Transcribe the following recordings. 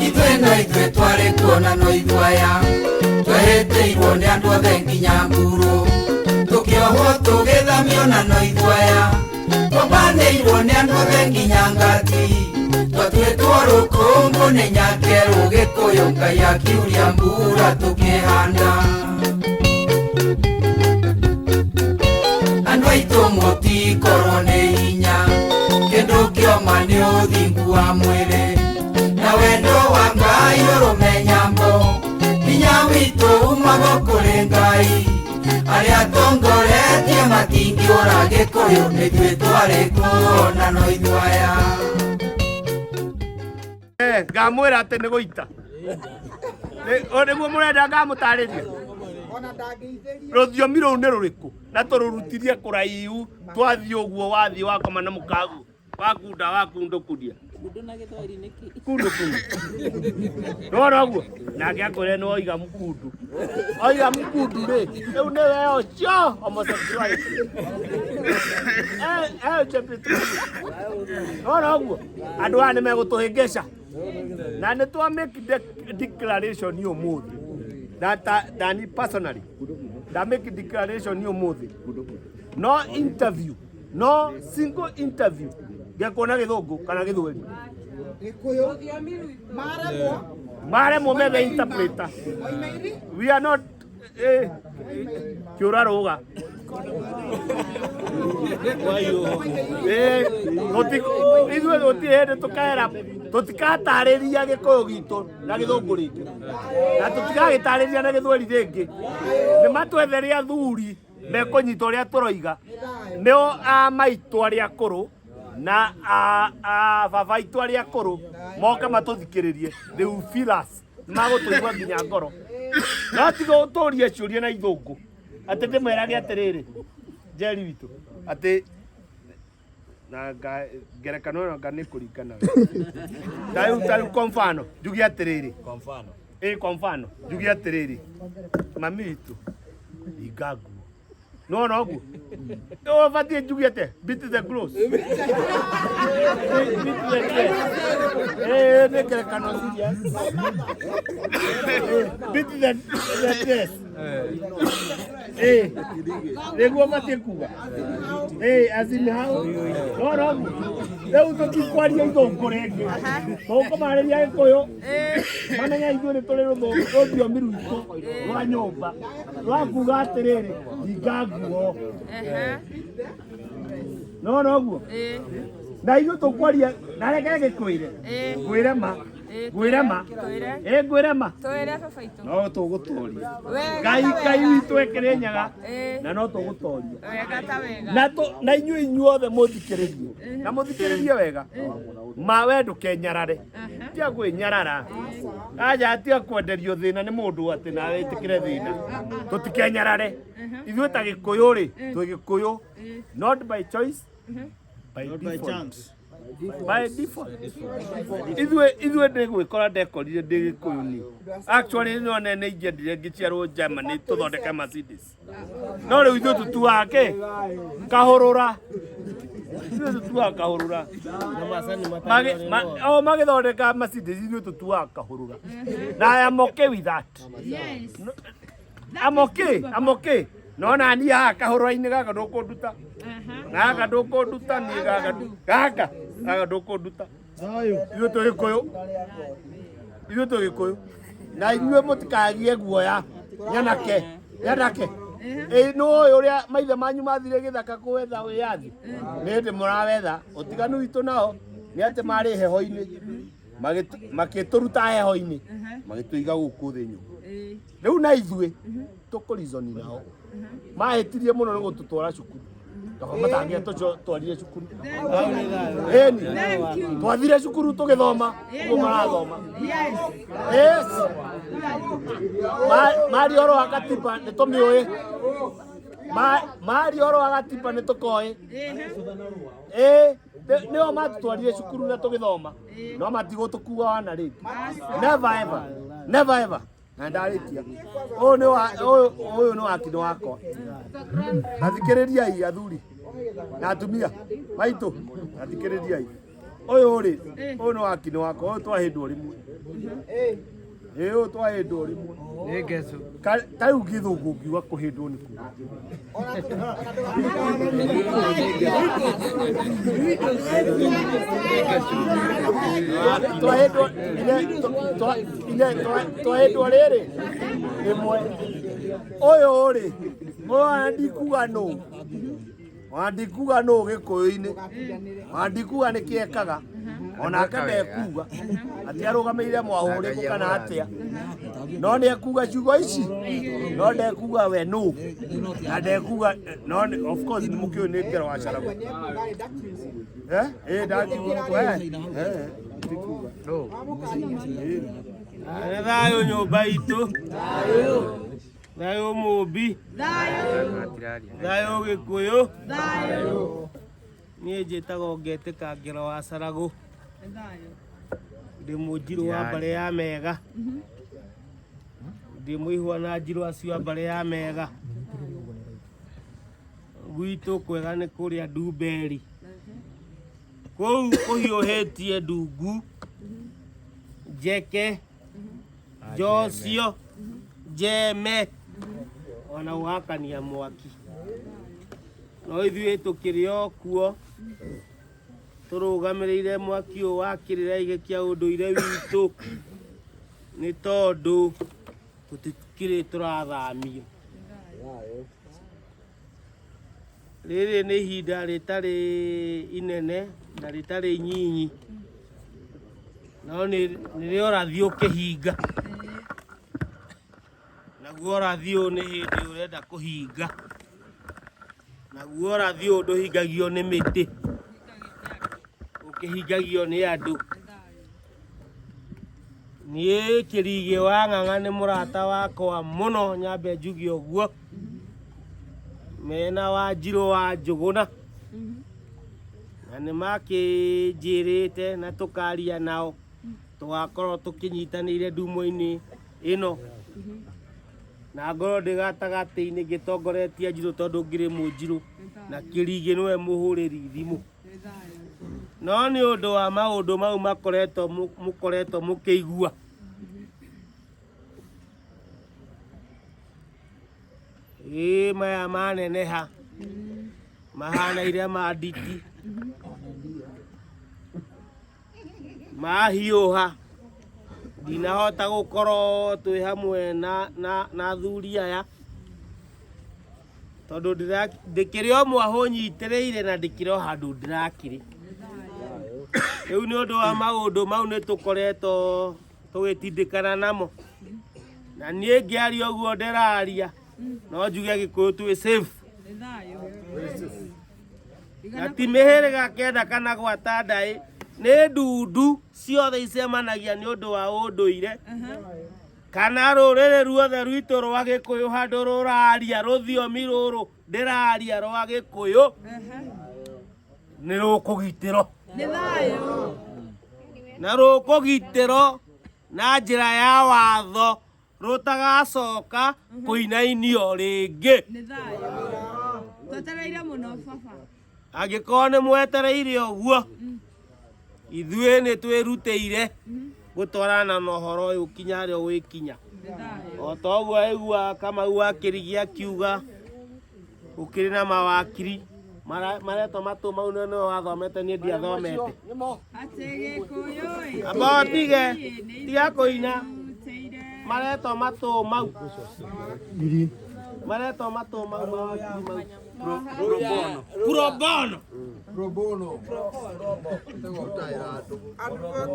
Ithuĩ no ithuĩ twarĩ kuona no ithuaya twehĩtĩirwo nĩ andũ othe nginya mburu tũkĩohwo tũgĩthamio na no ithuaya twambanĩirwo nĩ andũ othe nginya ngati twatuĩtwo rũkũngũ nĩ nyakerũ gĩkũyũ Ngai akiuria mbura tũkĩhanda. Andũ aitũ mũtikorwo nĩ hinya kĩndũ kĩoma nĩ ũthingu wa mwĩrĩ na wendo wa Ngai ũrũme nyambo hinya witũ umaga kũrĩ Ngai arĩa tongoretie matingĩũra gĩkũyũ nĩthuĩ twarĩ kuona no ithuĩ aya. Ngamwĩra atĩ nĩ gũita. Nĩguo mũrenda ngamũtarĩria rũthiomi rũu nĩ rũrĩkũ na tũrũrutirie kũraihu twathiĩ ũguo wathiĩ wakoma na mũkaguo wakunda wakundũkundia Kundu na Gĩthweri nĩ kĩ? Kundu kundu nĩwona ũguo nake akwĩre nĩ oiga mkundu oiga mkundu rĩ rĩu nĩwe ũcio homosexuality. LGBT. Nĩwona ũguo andũ aya nĩ megũtũhĩngĩca na nĩ twa make declaration ũmũthĩ na ta nani personally nda make declaration ũmũthĩ no interview no single interview ngekwo na gĩthũngũ kana gĩthweri. Gĩkũyũ maremwo. Maremwo methe interpreter. Moimeiri. We are not kĩũra rũga. Ithuĩ gũtirĩ hĩndĩ tũkera tũtikatarĩria gĩkũyũ gitũ na gĩthũngũ rĩngĩ na tũtigagĩtarĩria na gĩthweri rĩngĩ. Nĩ matwethere athuri mekũnyita ũrĩa tũroiga nĩo a maitũ arĩa akũrũ na a baba aitũ arĩa akũrũ moke matũthikĩrĩrie. They will feel us. Nĩ magũtũigua nginya ngoro no tiga ũtũrie ciũria na ithũngũ atĩ ndĩmwerage atĩrĩrĩ Njeri witũ atĩ na ngerekano ĩno nga nĩ kũringana ta rĩu kwa mfano njuge atĩrĩrĩ. Kwa mfano. Ĩ kwa mfano njuge atĩrĩrĩ mami witũ hinga nguo nĩwona ũguo ũbatiĩ njuge atĩa? Beat the clothes. Beat the dress. Nĩ ngerekano serious. Beat the dress. Nĩguo batiĩ kuga. As in how no no rĩu tũtikwaria ithũngũ rĩngĩ tũkũmarĩria gĩkũyũ mamenye ithuĩ nĩ tũrĩ rũthiomi rwitũ rwa nyũmba rwa kuga atĩrĩrĩ hinga nguo no noguo na ithuĩ tũkwaria na reke gĩkwĩre ngwĩre ma ngwĩre ma ĩ ngwĩre ma. Twĩre baba itũ. No tũgũtoria. Wega Ngai ta Ngai wega. witũ ekĩrĩ nyaga na no tũgũtoria. Wega ta wega. Na na inyuĩ inyuothe mũthikĩrĩrie na mũthikĩrĩrie wega ma we ndũkenyarare tia kwĩnyarara aja tia kwenderio thĩna nĩ mũndũ atĩ nawe ĩtĩkĩre thĩna tũtikenyarare ithuĩ ta gĩkũyũ rĩ twĩ gĩkũyũ not by choice by Not by default. chance. By default ithuĩ ithuĩ ndĩ gwĩkora ndekorire ndĩ gĩkũyũ niĩ actually no nene ingĩendire ngĩciarwo Germany tũthondeke Mercedes no rĩu ithuĩ tũtuaga kĩ kahũrũra ithuĩ tũtuaga kahũrũra. O magĩthondeka Mercedes ithuĩ tũtuaga kahũrũra na I am okay with that. Yes. I'm okay, I'm okay. No na niĩ haha kahũrũra-inĩ gaka ndũkũnduta gaka ndũkũnduta niĩ gaka gaka gaka ndũkũnduta. Ithuĩ twĩ gĩkũyũ ithuĩ twĩ gĩkũyũ na inyuĩ mũtikagie guoya nyanake nyanake ĩ nĩ ũrĩa maithe manyu mathire gĩthaka gwetha wĩyathi nĩ hĩndĩ mũrawetha ũtiganu witũ nao nĩ atĩ marĩ heho-inĩ makĩtũruta heho-inĩ magĩtũiga gũkũ thĩ nyũmũ rĩu na ithuĩ tũkũrizoni nao mahĩtirie mũno nĩ gũtũtwara cukuru kaba matangĩatũtwarire cukuru ĩni twathire cukuru tũgĩthoma ũguo marathoma. Yes. Mari ũhoro wa katiba nĩ tũmĩũĩ. Mari ũhoro wa gatiba nĩ tũkoĩ ĩ nĩo matũtwarire cukuru na tũgĩthoma no matigũtũkua wana rĩngĩ. Never ever, never ever. Na ndarĩkia ũyũ nĩ wa ũyũ nĩ wakino wakwa na thikĩrĩriai athuri na atumia maitũ na thikĩrĩriai. Ũyũ rĩ, ũyũ nĩ wakini wakwa, ũyũ twahĩndwo rĩmwe. Ĩ ũyũ twahĩndwo rĩmwe. Nĩ ngecu. Ta rĩu gĩthũngũ ngiuga kũhĩndwo nĩ kuga. Twahĩndwo ine twahĩndwo rĩrĩ rĩmwe. Ũyũ rĩ, ũyũ ona ndikuga nũ. Ona ndikuga nũ gĩkũyũ-inĩ. Ona ndikuga nĩkĩ ekaga. Onake ndekuga atĩ arũgamĩrĩire mwahũrĩkũ kana atĩa. No nĩ ekuga ciugo ici, no ndekuga we nũ. Na ndekuga, no of course nĩ mũkĩũĩ nĩ ngero wa Caragu. Eh? Eh, ndakiuga. We. Eh, ndikuga. Nĩ thayũ nyũmba itũ. Thayũ mũmbi. Thayũ gĩkũyũ. Niĩ njĩtagwo Ngetĩka Ngero wa Caragũ. Ndĩ mũnjirũ wa mbarĩ ya Mega. Ndĩ mũihwa na njirũ acio a mbarĩ ya Mega. Gwitũ kwega nĩ kũrĩa Ndumberi. Kũu kũhiũhĩtie ndungu, njeke, njocio, njeme, ona gũgakania mwaki. No ithuĩ tũkĩrĩ o kuo tũrũgamĩrĩire mwaki ũyũ wa kĩrĩra gĩkĩ kĩa ũndũire witũ nĩ tondũ tũtikĩrĩ tũrathamio. Rĩrĩ nĩ ihinda rĩtarĩ inene na rĩtarĩ inyinyi, no nĩ rĩa ũrathi ũkĩhinga. Naguo ũrathi ũyũ nĩ hĩndĩ ũrenda kũhinga. Naguo ũrathi ũyũ ndũhingagio nĩ mĩtĩ, ũkĩhingagio nĩ andũ. Niĩ Kĩrigĩ wa Ng'ang'a nĩ mũrata wakwa mũno, nyambe njuge ũguo. Mena Wanjirũ wa Njũgũna. Na nĩ makĩnjĩrĩte na tũkaria nao, tũgakorwo tũkĩnyitanĩire ndumo-inĩ ĩno. Na ngorwo ndĩ gatagatĩ-inĩ ngĩtongoretie Njirũ tondũ ngĩrĩ mũnjirũ na Kĩrigĩ nĩwe mũhũrĩri thimũ. No nĩ ũndũ wa maũndũ mau makoretwo mũkoretwo mũkĩigua. Ĩĩ maya maneneha mahanaire ma nditi mahiũha ndinahota gũkorwo twĩ hamwe na athuri aya tondũ ndĩkĩrĩ o mwahũ nyitĩrĩire na ndĩkĩrĩ o handũ ndĩrakĩrĩ. Rĩu nĩ ũndũ wa maũndũ mau nĩ tũkoretwo tũgĩtindĩkana namo. Na niĩ ngĩaria ũguo ndĩraria no njuge Gĩkũyũ twĩ safe. Na ti mĩhĩrĩga kenda kana gwata ndaĩ, nĩ ndundu ciothe icemanagia nĩ ũndũ wa ũndũire kana rũrĩrĩ ruothe rwitũ rwa Gĩkũyũ handũ rũraria rũthiomi rũrũ ndĩraria rwa Gĩkũyũ nĩ rũkũgitĩrwo. Na rũkũgitĩrwo na njĩra ya watho rũtagacoka kũinainio rĩngĩ. Twetereire mũno baba. Angĩkorwo nĩ mwetereire ũguo, ithuĩ nĩ twĩrutĩire gũtwarana na ũhoro ũyũ kinya harĩa ũgwĩkinya. O ta ũguo aigua Kamau wa Kĩrigi akiuga gũkĩrĩ na mawakiri maretwo matũ mau nĩwe wathomete, niĩ ndiathomete. Atĩ Gĩkũyũ Amba ũtige, tiga kũina. Maretwo matũ mau. Maretwo matũ mau mawakiri mau. Pro bono.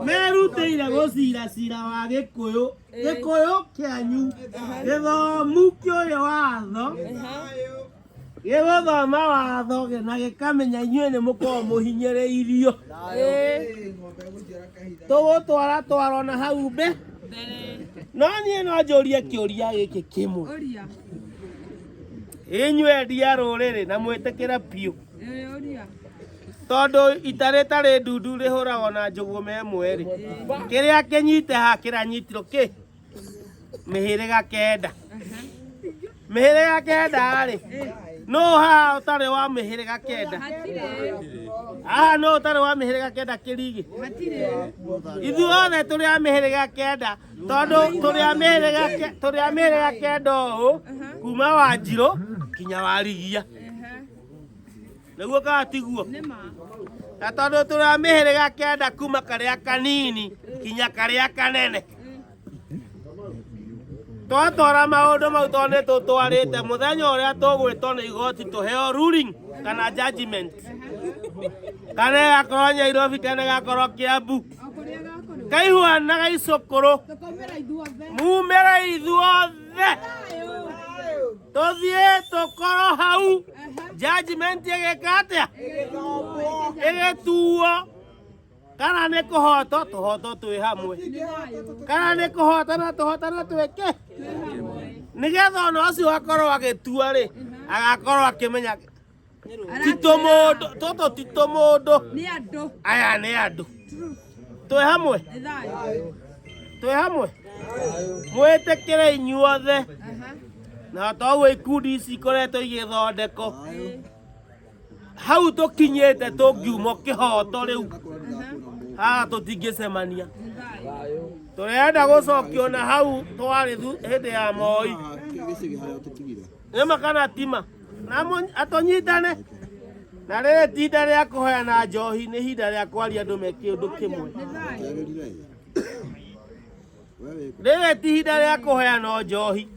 Merutĩire gũcira cira wa Gĩkũyũ. Gĩkũyũ kĩanyu gĩthomu kĩũĩ watho gĩgũthoma watho na gĩkamenya inyuĩ nĩ mũkoragwo mũhinyĩrĩirio. Tũgũtwara twaro na hau mbere. No niĩ no njũrie kĩũria gĩkĩ kĩmwe. Inyuĩ endia rũrĩrĩ na mwĩtĩkĩre biũ. Tondũ ita rĩtarĩ ndundu rĩhũragwo na njũgũma ĩmwe rĩ, kĩrĩa kĩnyite haha kĩranyitirwo kĩ? Mĩhĩrĩga kenda. Mĩhĩrĩga kenda rĩ, nũ haha ũtarĩ wa mĩhĩrĩga kenda? Haha no ũtarĩ wa mĩhĩrĩga kenda kĩrigi. Ithuothe tũrĩ a mĩhĩrĩga kenda tondũ tũrĩ a mĩhĩrĩga tũrĩ a mĩhĩrĩga kenda ũũ kuma Wanjirũ kinya Warigia. Nĩguo kana tiguo? Na tondũ tũrĩ a mĩhĩrĩga kenda kuma karĩa kanini kinya karĩa kanene. Twatwara maũndũ mau tondũ nĩ tũtwarĩte mũthenya ũrĩa tũgwĩtwo nĩ igoti tũheo ruling kana judgment. Kana ĩgakorwo Nyairobi kana ĩgakorwo Kiambu. Kaihuana gaicũkũrũ. Mumĩre ithuothe. Tũthiĩ tũkorwo hau. Judgment ĩgĩka atĩa? Ĩgĩtuo. Kana nĩ kũhotwo tũhotwo twĩ hamwe. Kana nĩ kũhotana tũhotana twĩke. Nĩgetha ona ũcio akorwo agĩtua rĩ, agakorwo akĩmenya ti tũmũndũ, tũtũ ti tũmũndũ. Aya nĩ andũ. Twĩ hamwe? Twĩ hamwe? Mwĩtĩkĩre inyuothe. Na toguo ikundi ici ikoretwo igĩthondekwo. Hau tũkinyĩte tũngiuma kĩhoto rĩu. Haha tũtingĩcemania. Tũrenda gũcokio na hau twarĩ hĩndĩ ya Moi. Nĩma kana tima? Na atũnyitane. Na rĩrĩ ti ihinda rĩa kũheana njohi, nĩ ihinda rĩa kwaria andũ me kĩũndũ kĩmwe. Rĩrĩ ti ihinda rĩa kũheana njohi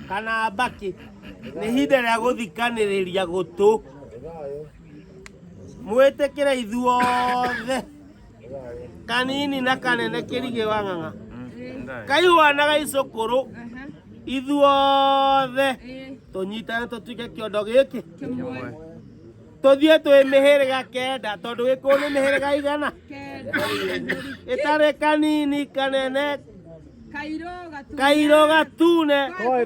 kana mbakĩ, nĩ ihinda rĩa gũthikanĩrĩria gũtũ. Mwĩtĩkĩre ithuothe kanini na kanene kĩrigĩ wa ng'ang'a kaihuana gaicũkũrũ ithuothe tũnyitane tũtuĩke kĩondo gĩkĩ tũthiĩ twĩ mĩhĩrĩga kenda tondũ gĩkũyũ nĩ mĩhĩrĩga igana ĩtarĩ kanini kanene kairũ gatune koĩ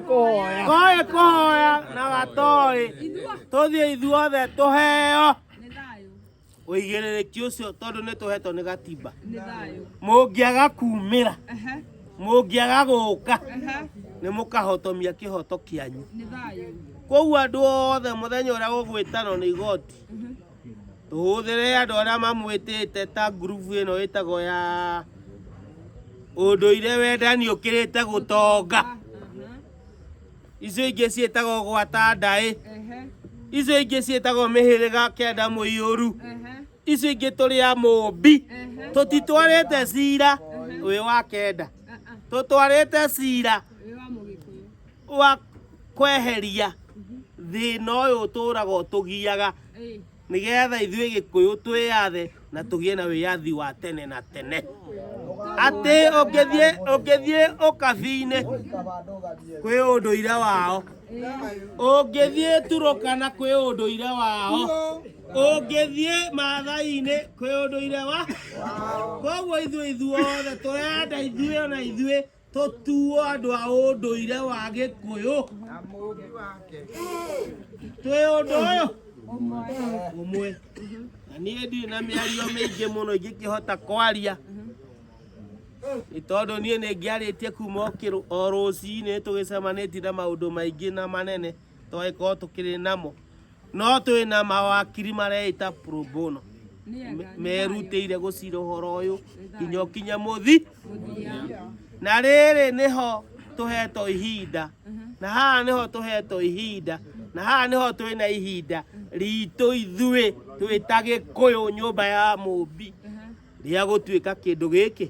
kũhoya na gatoĩ tũthiĩ ithuothe tũheo ũigĩrĩrĩki ũcio tondũ nĩ tũhetwo nĩ gatiba. Mũngĩaga kumĩra, mũngĩaga gũka, nĩ mũkahotomia kĩhoto kĩanyu. Koguo andũ othe mũthenya ũrĩa gũgwĩtanwo nĩ igoti, tũhũthĩre andũ arĩa mamwĩtĩte ta ngurubu ĩno ĩtagwo ya ũndũire wendani ũkĩrĩte gũtonga. Icio ingĩ ciĩtagwo gwata ndaĩ. Icio ingĩ ciĩtagwo mĩhĩrĩga kenda mũiyũru. Icio ingĩ tũrĩ a mũmbi. Tũtitwarĩte cira wĩ wa kenda. Tũtwarĩte cira wa kweheria thĩna ũyũ ũtũraga ũtũgiaga nĩgetha ithuĩ Gĩkũyũ twĩyathe na tũgĩe na wĩyathi wa tene na tene. Atĩ ũngĩthiĩ ũkabi-inĩ kwĩ ũndũire wao, ũngĩthiĩ Turũkana kwĩ ũndũire wao, ũngĩthiĩ Maathai-inĩ kwĩ ũndũire wa koguo ithuĩ ithuothe tũrenda ithuĩ ona ithuĩ tũtuo andũ a ũndũire wa Gĩkũyũ. Twĩ ũndũ ũyũ ũmwe. Na niĩ ndirĩ na mĩario mĩingĩ mũno ingĩkĩhota kwaria nĩ tondũ niĩ nĩ ngĩarĩtie kuma o rũcinĩ tũgĩcemanĩtie na maũndũ maingĩ na manene twagĩkorwo tũkĩrĩ namo. No twĩna mawakiri mareita pro bono merutĩire gũcira ũhoro ũyũ kinya ũkinye mũthi. Na rĩrĩ nĩho tũhetwo ihinda, na haha nĩho tũhetwo ihinda, na haha nĩho twĩna ihinda ritũ ithuĩ twĩ ta Gĩkũyũ nyũmba ya mũmbi rĩa gũtuĩka kĩndũ gĩkĩ.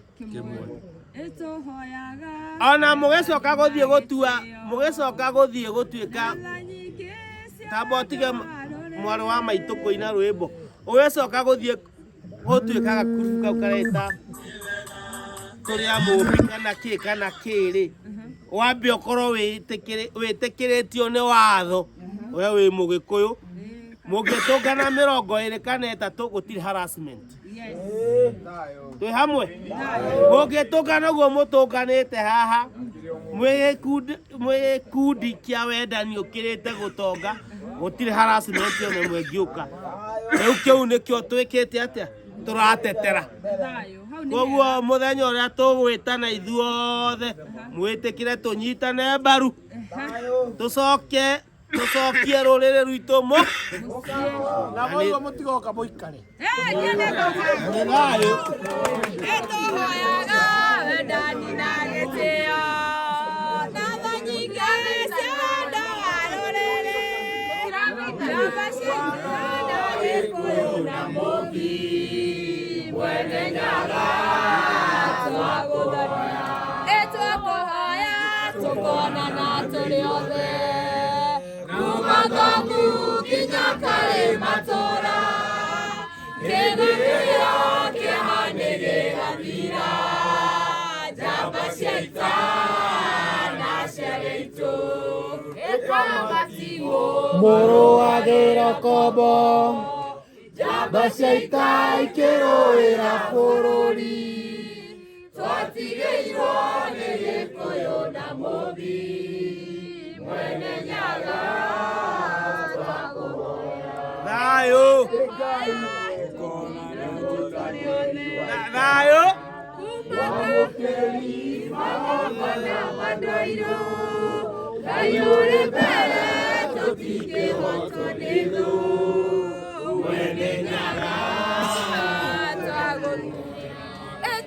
Ona mũgĩcoka gũthiĩ gũtua, mũgĩcoka gũthiĩ gũtuĩka tamba ũtige mwarĩ wa maitũ kũina rwĩmbo, ũgĩcoka gũthiĩ gũtuĩka gakurubu kau kareta tũrĩ a mũmbi kana kĩ kana kĩ rĩ, wambe ũkorwo wĩtĩkĩrĩtio nĩ watho we wĩ mũgĩkũyũ. Mũngĩtũngana mĩrongo ĩrĩ kana ĩtatũ gũtirĩ harassment. Twĩ hamwe? Mũngĩtũngana ũguo mũtũnganĩte haha mwĩ gĩkundi kĩa wendani ũkĩrĩte gũtonga gũtirĩ harassment ona ĩmwe ĩngĩũka. Rĩu kĩu nĩkĩo twĩkĩte atĩa? Tũratetera. Koguo mũthenya ũrĩa tũgwĩtana ithuothe mwĩtĩkĩre tũnyitane mbaru tũcoke Tũcokie rũrĩrĩ rwitũ mũ. Na mwaigua mũtigoka mũikare. Niĩ nĩngũka. Nĩ thayũ. Nĩtũhoyaga wendani na gĩtĩo na tha nyingĩ cia wendo wa rũrĩrĩ njamba cia na Gĩkũyũ na Mũmbi Mwene Nyaga twagũtharia ĩtwakũhoya tũkonana tũrĩ othe kuma Ngong'u nginya Karĩmatũra kĩgũkĩo kĩeha nĩ gĩgathira njamba cia ita na cia gĩitũ ĩkamatigwo Mũrũagĩra kombo njamba cia ita ikĩrũĩra bũrũri twatigĩirwo nĩ Gĩkũyũ na Mũmbi Mwene Nyaga twakũhoya Thayũ. Thayũ. Kuma magongona mandoirũ Ngai ũrĩ mbere tũtingĩhotwo nĩ thũ Mwene Nyaga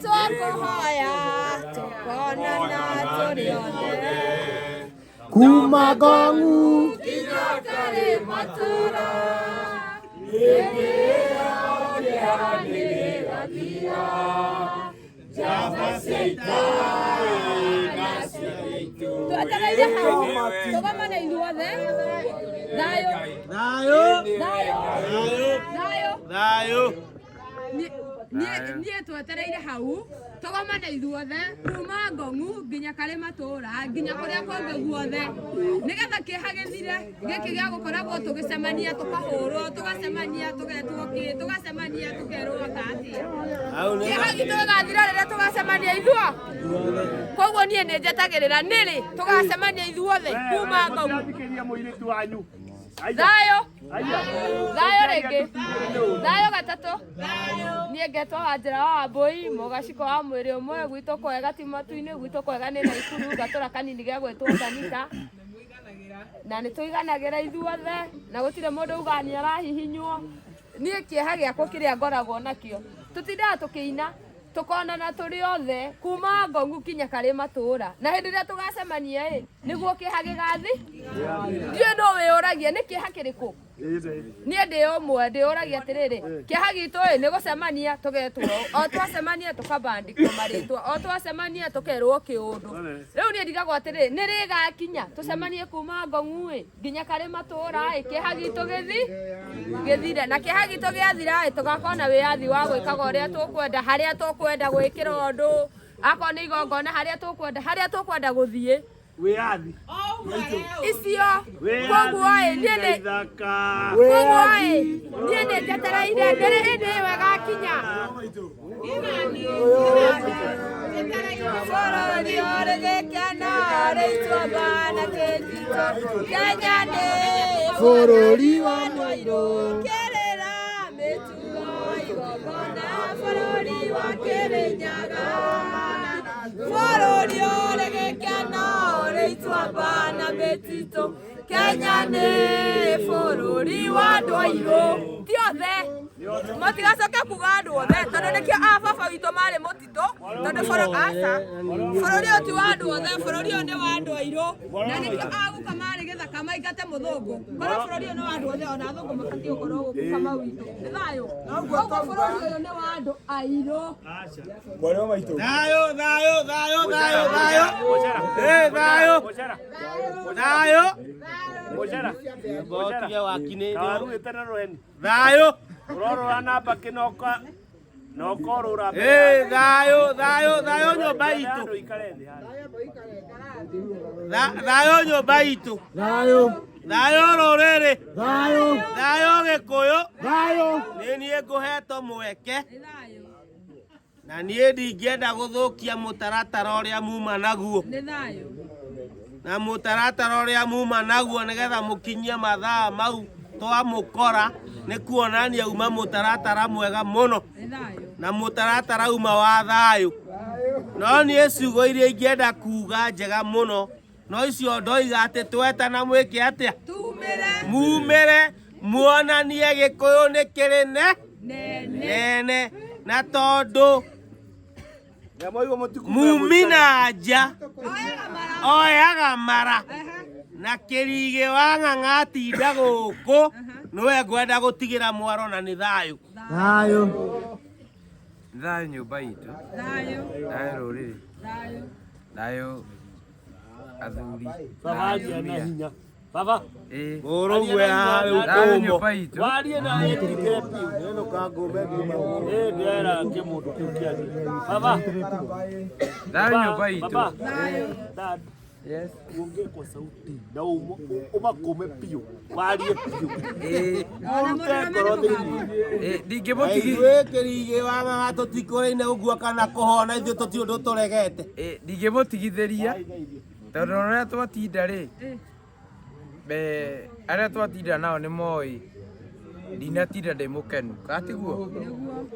twagũkũhoya tũkonana tũrĩ othe kuma Ngong'u nginya Karĩmatũra hĩndĩ ĩyo kĩeha nĩ gĩgathira njamba cia ita na cia gĩitũ twetereire hau tũgomane ithuothe thayũ Thayũ. Thayũ thayũ Thayũ. Niĩ twetereire hau tũgomane ithuothe kuma Ngong'u nginya Karĩmatũra nginya kũrĩa kũngĩ guothe nĩgetha kĩeha gĩthire gĩkĩ gĩa gũkoragwo tũgĩcemania tũkahũrwo tũgacemania tũgetwo kĩ tũgacemania tũkerwo ta atĩa Hau nĩ kĩeha gitũ gĩgathira rĩrĩa tũgacemania ithuo koguo niĩ nĩ njetagĩrĩra nĩrĩ tũgacemania ithuothe kuma Ngong'u Mũtirathikĩria mũirĩtu wanyu. Thayũ Aya. Thayũ rĩngĩ thayũ gatatũ niĩ ngetwo Wanjĩra wa Wambũi mũgaciko wa mwĩrĩ ũmwe gwitũ kwega ti matu-inĩ gwitũ kwega nĩ Naikuru gatũra kanini gegwĩtwo Kanitha na nĩ tũiganagĩra ithuothe na gũtirĩ mũndũ ugaga nĩ arahihinywo niĩ kĩeha gĩakwa kĩrĩa ngoragwo nakĩo tũtindaga tũkĩina tũkonana tũrĩ othe kuma Ngong'u nginya Karĩmatũra na hĩndĩ ĩrĩa tũgacemania ĩ nĩguo kĩeha gĩgathi ndiũĩ no wĩyũragia nĩ kĩeha kĩrĩkũ niĩ ndĩ ũmwe ndĩyũragia atĩrĩrĩ kĩeha gitũ ĩ nĩ gũcemania tũgetwo o twacemania tũkabandĩkwo marĩtwa o twacemania tũkerwo kĩũndũ rĩu niĩ ndigagwo atĩrĩrĩ nĩ rĩgakinya tũcemanie kuma Ngong'u ĩ nginya Karĩmatũra ĩ kĩeha gitũ gĩthi gĩthire na kĩeha gitũ gĩathira ĩ tũgakorwo na wĩyathi wa gwĩkaga ũrĩa tũkwenda harĩa tũkwenda gwĩkĩra ũndũ akorwo nĩ igongona harĩa tũkwenda harĩa tũkwenda gũthiĩ Wĩyathi. icio koguo ĩ niĩ nĩ Ithaka. koguo ĩ niĩ nĩ njetereire ndĩrĩ hĩndĩ ĩyo ĩgakinya bũrũri ũrĩ gĩkeno ũrĩ ituamba na kĩtito Kenya nĩ bũrũri wa Mwairũ kĩrĩra mĩtugo igongona bũrũri wa Kĩrĩnyaga bũrũri ũrĩ gĩkeno ũrĩ ituamba na mĩtitũ Kenya nĩ bũrũri wa andũ airũ ti othe matigacoke kuga andũ othe tondũ nĩkĩo a baba witũ marĩ mũtitũ tondũ aca bũrũri ũyũ ti wa andũ othe bũrũri ũyũ nĩ wa andũ airũ na nĩkĩo aguka marĩ gĩthaka maingate mũthũngũ korwo bũrũri ũyũ nĩ wa andũ othe ona athũngũ mabatiĩ gũkorwo gũkũ Kamau witũ nĩ thayũ koguo bũrũri ũyũ nĩ wa andũ airũ Thayũ thayũ thayũ thayũ thayũ. Ĩ thayũ. Thayũ. Mũcara. Mbotige waki nĩ Kawaruĩte na rũheni. Thayũ. Ũrorũra namba kĩnoka na ũkorũra Ĩ thayũ thayũ thayũ nyũmba itũ. Andũ ikare thĩ harĩa. Thayũ nyũmba itũ. Thayũ Thayũ rũrĩrĩ. Thayũ Thayũ Gĩkũyũ. Thayũ Nĩ niĩ ngũhetwo mweke nĩ thayũ na niĩ ndingĩenda gũthũkia mũtaratara ũrĩa muma naguo nĩ thayũ na mũtaratara ũrĩa muma naguo nĩgetha mũkinyie mathaa mau twamũkora nĩ kuonania uma mũtaratara mwega mũno nĩ thayũ na mũtaratara uma wa thayũ no niĩ ciugo iria ingĩenda kuga njega mũno no icio ndoiga atĩ twetana mwĩke atĩa tume Mumĩre muonanie Gĩkũyũ nĩ kĩrĩ ne nene na tondũ mumi na nja oyaga mara na kĩrigĩ wa ng'ang'a atinda gũkũ nĩwe ngwenda gũtigĩra mwaro na nĩ thayũ. Thayũ. Thayũ nyũmba itũ. Thayũ. Thayũ rũrĩrĩ. Thayũ. Thayũ athuri. Baba aria na hinya. Baba. Ĩĩ. Mũrũguo harĩ Thayũ ũkũmũ. nyũmba itũ. Warie na ĩtigĩre piũ. Neno kangũmbe ngiuma. Ĩ ndĩrera kĩmũndũ kĩu kĩarie. Baba. Thayũ nyũmba itũ. Baba. Dad. Yes. Uongee kwa sauti na umakome piũ. Warie piũ. Ĩĩ. Ũrute ngoro thĩinĩ. Ĩĩ ndingĩmũtigi. Ithuĩ kĩrigĩ wa ng'ang'a tũtikũrĩine gũkua kana kũhona ithuĩ tũtirĩ ũndũ tũregete. Ĩĩ ndingĩmũtigithĩria tondũ ũrĩa twatinda rĩ arĩa twatinda nao nĩ moĩ ndinatinda ndĩ mũkenu kana tiguo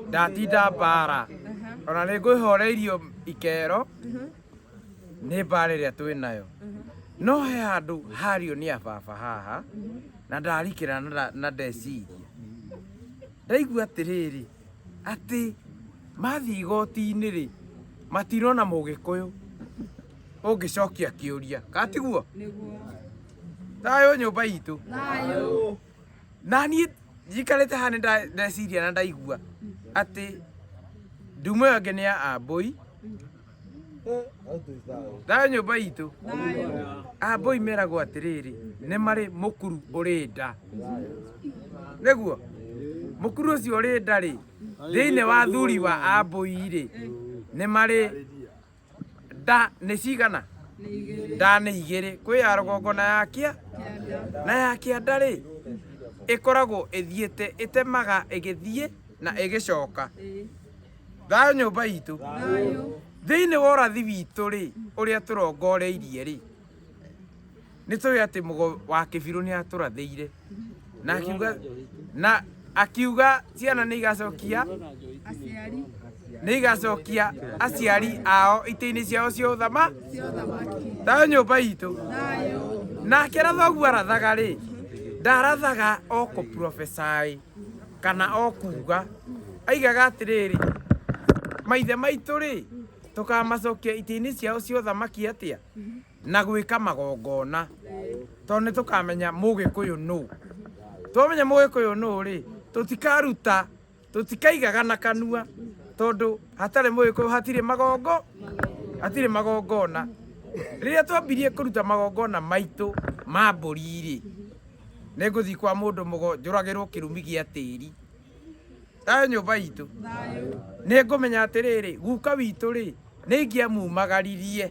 ndatinda mbara ona nĩ ngwĩhoreirio ikero nĩ mbara ĩrĩa twĩ nayo no he handũ hario nĩ ababa haha na ndarikĩra na ndeciria ndaigua atĩrĩrĩ atĩ mathiĩ igoti-inĩ rĩ matirona mũgĩkũyũ ũngĩcokia kĩũria kana tiguo thayũ nyũmba itũ na niĩ njikarĩte haha nĩ ndeciria na ndaigua atĩ ndumo ĩyo ĩngĩ nĩ ya Ambũi thayũ nyũmba itũ Ambũi meragwo atĩrĩrĩ nĩ marĩ mũkuru ũrĩ nda nĩguo mũkuru ũcio ũrĩ nda rĩ thĩinĩ wa thuri wa Ambũi rĩ nĩ marĩ nda nĩ cigana nda nĩ igĩrĩ kwĩ ya rũgongo na ya kĩa na ya kĩanda rĩ ĩkoragwo ĩthiĩte ĩtemaga ĩgĩthiĩ na ĩgĩcoka thayũ nyũmba itũ thĩinĩ wa ũrathi witũ rĩ ũrĩa tũrongoreirie rĩ nĩ tũĩ atĩ mũgo wa kĩbirũ nĩ atũrathĩire na akiuga na akiuga ciana nĩ igacokia nĩ igacokia aciari ao itĩ-inĩ ciao cia ũthama thayũ nyũmba itũ nake rathoguo arathaga rĩ ndarathaga o kũprofesai kana o kuga aigaga atĩrĩrĩ maithe maitũ rĩ tũkamacokia itĩ-inĩ ciao cia ũthamaki atĩa na gwĩka magongona tondũ nĩ tũkamenya mũgĩkũyũ nũ twamenya mũgĩkũyũ nũ rĩ tũtikaruta tũtikaigaga na kanua tondũ hatarĩ mũgĩkũyũ hatirĩ magongo hatirĩ magongona rĩrĩa twambirie kũruta magongona maitũ ma mbũri rĩ nĩ ngũthiĩ kwa mũndũ mũgo njũragĩrwo kĩrumi gĩa tĩri thayũ nyũmba itũ nĩ ngũmenya atĩrĩrĩ guka witũ rĩ nĩ ingĩamumagaririe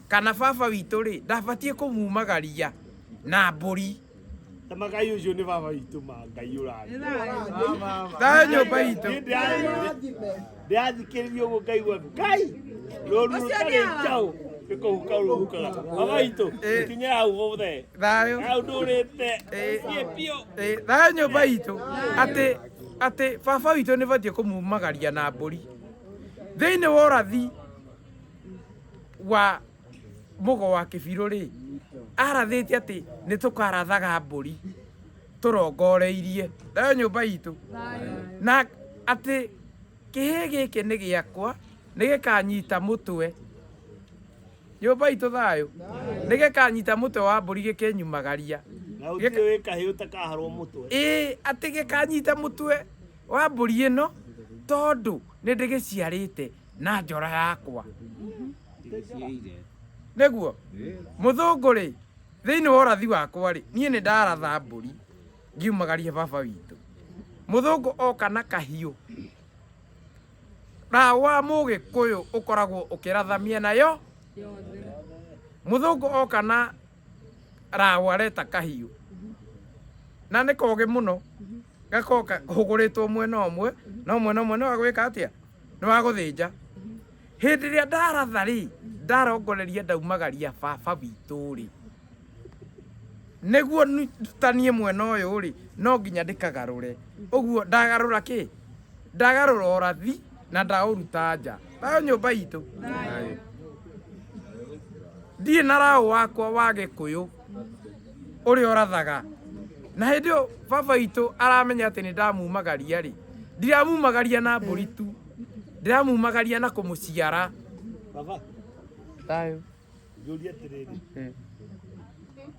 kana baba witũ rĩ ndabatiĩ kũmumagaria na mbũri Tamagai ũcio nĩ baba witũ ma Ngai ũrathi. Thayũ nyũmba itũ. Ndĩrathikĩrĩria ũguo ngaigua Ngai rũru rũtarĩ njaũ nĩ kũhuka rũhukaga. Baba witũ kinya hau gũthe. Thayũ. Hau ndũrĩte. Thiĩ biũ. Thayũ nyũmba itũ atĩ atĩ baba witũ nĩ batiĩ kũmumagaria na mbũri thĩinĩ wa ũrathi wa mũgo wa kĩbirũ rĩ arathĩte atĩ nĩ tũkarathaga mbũri tũrongoreirie thayũ nyũmba itũ na atĩ kĩhĩ gĩkĩ nĩ gĩakwa nĩ gĩkanyita mũtwe nyũmba itũ thayũ nĩ gĩkanyita mũtwe wa mbũri gĩkĩnyumagaria Na ũtirĩ wĩ kahĩĩ ũtakaharwo mũtwe. Ĩĩ atĩ gĩkanyita mũtwe wa mbũri ĩno tondũ nĩ ndĩgĩciarĩte na njora yakwa nĩguo mũthũngũ rĩ thĩinĩ wa ũrathi wakwa rĩ niĩ nĩ ndaratha mbũri ngiumagaria baba witũ mũthũngũ oka na kahiũ raũ wa mũgĩkũyũ ũkoragwo ũkĩratha mĩena yo mũthũngũ oka na raũ areta kahiũ na nĩ kogĩ mũno gakoka hũgũrĩtwo mwena ũmwe no mwena ũmwe nĩ wa gwĩka atĩa nĩ wa gũthĩnja hĩndĩ ĩrĩa ndaratha rĩ ndarongoreria ndaumagaria baba witũ rĩ nĩguo ndutanie mwena ũyũ rĩ no nginya ndĩkagarũre ũguo ndagarũra kĩ ndagarũra ũrathi na ndaũruta nja thayũ nyũmba itũ ndirĩ na raũ wakwa wa gĩkũyũ Ũrĩa ũrathaga na hĩndĩ ĩyo baba witũ aramenya atĩ nĩ ndamumagaria rĩ, ndiramumagaria na mbũri tu, ndĩramumagaria na kũmũciara. Baba. Thayũ. Njũrie atĩrĩrĩ.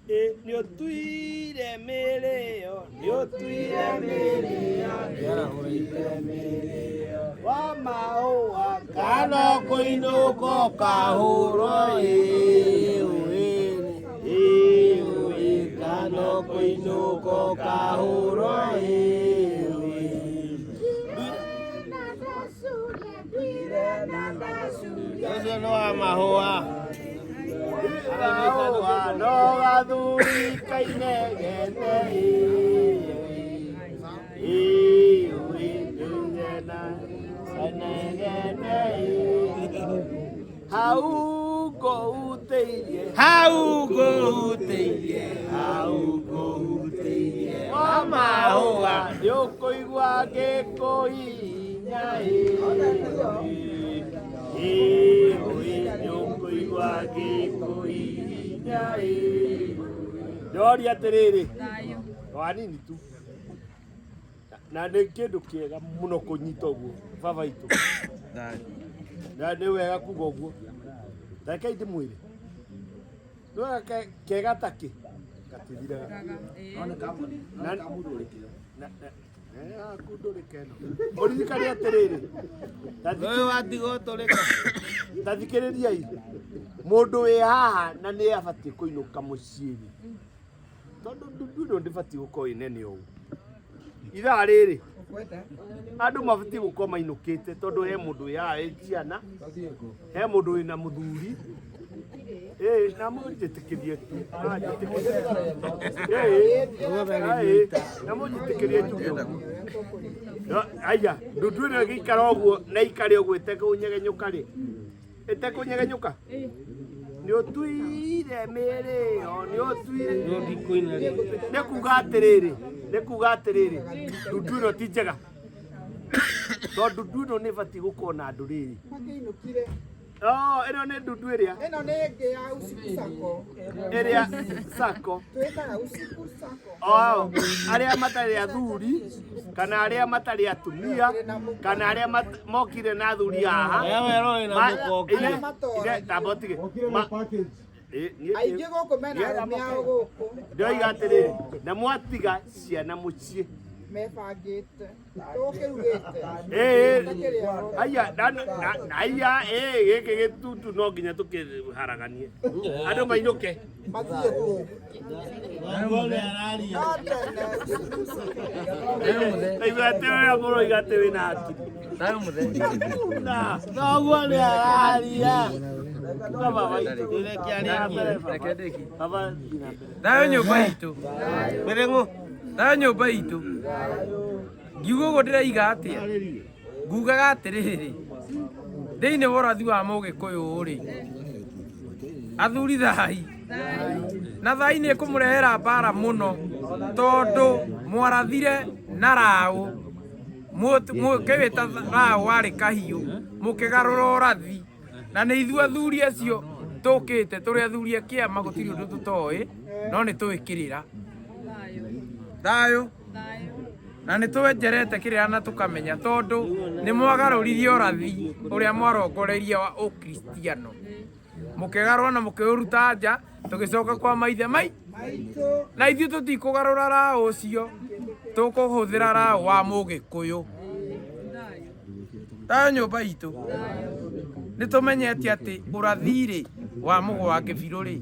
Ĩ nĩũtuire mĩrĩo, nĩũtuire mĩrĩo, nĩũtuire mĩrĩo wa mahũa kana kũinũka ũkahũrwo ĩ ĩ ĩ ĩ kana kũinũka ũkahũrwo ĩ ĩ. Ũcio nĩ wa mahũa. Mahũa no gathuri kainegene ĩ ĩ kainegene ĩ hau ngũhutĩirie, hau ngũhutĩirie, hau ngũhutĩirie wa mahũa nĩũkũigua ngĩkũhihinya ĩ ĩ nĩũkũigua ngĩkũhihinya ĩ. Ndoria atĩrĩrĩ, o hanini tu, na nĩ kĩndũ kĩega mũno kũnyita ũguo baba itũ, na nĩ wega kuga ũguo. Rekei ndĩmwĩre, nĩ wega kega takĩ gatithiraga. Mũririkane atĩrĩrĩ, ta thikĩrĩriai, mũndũ wĩ haha na nĩ abatiĩ kũinũka mũciĩ rĩ, tondũ ndundu ĩno ndĩbatiĩ gũkorwo ĩ nene ũũ. Ithaa rĩrĩ andũ mabatiĩ gũkorwo mainũkĩte, tondũ he mũndũ wĩ haha wĩ ciana, he mũndũ wĩna mũthuri. Ĩĩ, na mũnjĩtĩkĩrie tu. Ĩĩ, na mũnjĩtĩkĩrie njuge ũguo. No, aya ndundu ĩno ĩgĩikara ũguo na ikare ũguo ĩtekũnyegenyũka rĩ, ĩtekũnyegenyũka, nĩ ũtuire mĩrĩo, nĩ ũtuire, nĩ kuga atĩrĩrĩ, nĩ kuga atĩrĩrĩ, ndundu ĩno ti njega, tondũ ndundu ĩno nĩ ĩbatiĩ gũkorwo na andũ rĩrĩ. Makĩinũkire. Oh, ĩno nĩ ndundu ĩrĩa Ĩno nĩ ĩngĩ ya Usiku Sacco. Ĩrĩa sako. Twĩtaga Usiku Sacco. Oh, arĩa matarĩ athuri kana arĩa matarĩ atumia kana arĩa mokire na athuri haha. Tamba ũtige. Aingĩ gũkũ mena arũme ao gũkũ. Ndoiga atĩrĩrĩ, na mwatiga ciana mũciĩ mebangĩte tũkĩrugĩte. Ĩĩ, aya aya ĩĩ, gĩkĩ gĩtutu no nginya tũkĩharaganie andũ mainũke. Mathiĩ kũ? No tene Usiku Sacco. Ndaigua atĩ ũrĩa mũroiga atĩ wĩna hakiri. Thoguo nĩ araria. Baba waitũ. Baba, thiĩ na mbere. Thayũ nyũmba itũ. Thayũ nyũmba itũ. Ngiuga ũguo ndĩraiga atĩa? Ngugaga atĩrĩrĩ, thĩinĩ wa ũrathi wa Mũgĩkũyũ rĩ, athuri thai na thai nĩ ĩkũmũrehera mbara mũno, tondũ mwarathire na raũ, mũkĩwĩta raũ warĩ kahiũ, mũkĩgarũra ũrathi. Na nĩ ithuĩ athuri acio tũkĩte tũrĩ athuri a kĩama, gũtirĩ ũndũ tũtoĩ, no nĩ tũĩ kĩrĩra. Thayũ. Na nĩ twenjerete kĩrĩra na tũkamenya, tondũ nĩ mwagarũririe ũrathi ũrĩa mwarongoreirie wa ũkristiano, mũkĩgarũra na mũkĩũruta nja, tũgĩcoka kwa maithe mai na ithuĩ tũtikũgarũra raũ ũcio, tũkũhũthĩra raũ wa Mũgĩkũyũ. Thayũ nyũmba itũ. Nĩ tũmenyete atĩ ũrathi-rĩ wa mũgũ wa kĩbirũ rĩ,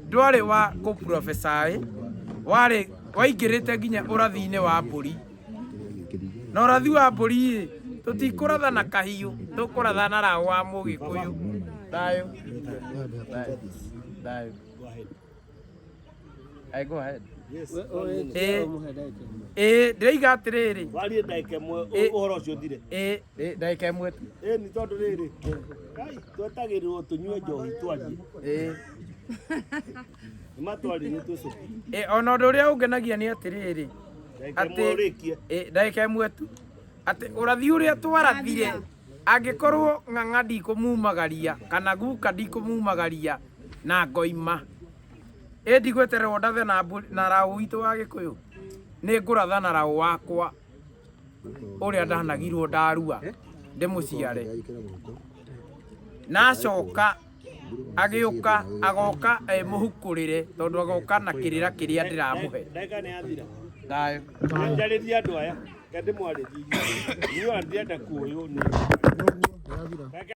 ndwarĩ wa kũprobecaĩ, warĩ waingĩrĩte nginya ũrathi-inĩ wa mbũri. Na ũrathi wa mbũri rĩ, tũtikũratha na kahiũ, tũkũratha na raũ wa Mũgĩkũyũ. Thayũ. Thayũ. I go ahead. Ĩĩ, ĩĩ, ndĩroiga atĩrĩrĩ. Warie ndagĩka ĩmwe ũhoro ũcio ũthire. Ĩĩ, ndagĩka ĩmwe tu. Ĩĩ, nĩ tondũ rĩrĩ, Ngai, twetagĩrĩrwo tũnyue njohi twarie. Ĩĩ. Nĩ matwarĩrie twĩcũke. Ĩĩ, ona ũndũ ũrĩa ũngenagia nĩ atĩrĩrĩ, Ndagĩka ĩmwe ũrĩkie. Ĩĩ, ndagĩka ĩmwe tu, atĩ ũrathi ũrĩa twarathire, angĩkorwo ng'ang'a ndikũmumagaria kana guka ndikũmumagaria na ngoima. Ĩ ndigwetererwo ndathe na na raũ witũ wa Gĩkũyũ, nĩ ngũratha na raũ wakwa ũrĩa ndanagirwo ndarua ndĩmũciare. Nacoka agĩũka agoka e mũhukũrĩre tondũ agoka na kĩrĩra kĩrĩa ndĩramũhe. Ndagĩka nĩ yathira. Thayũ. Njarĩrie andũ aya. Reke ndĩmwarĩrie inyuĩ. Inyuĩ ona ndĩrenda kuoywo nĩ.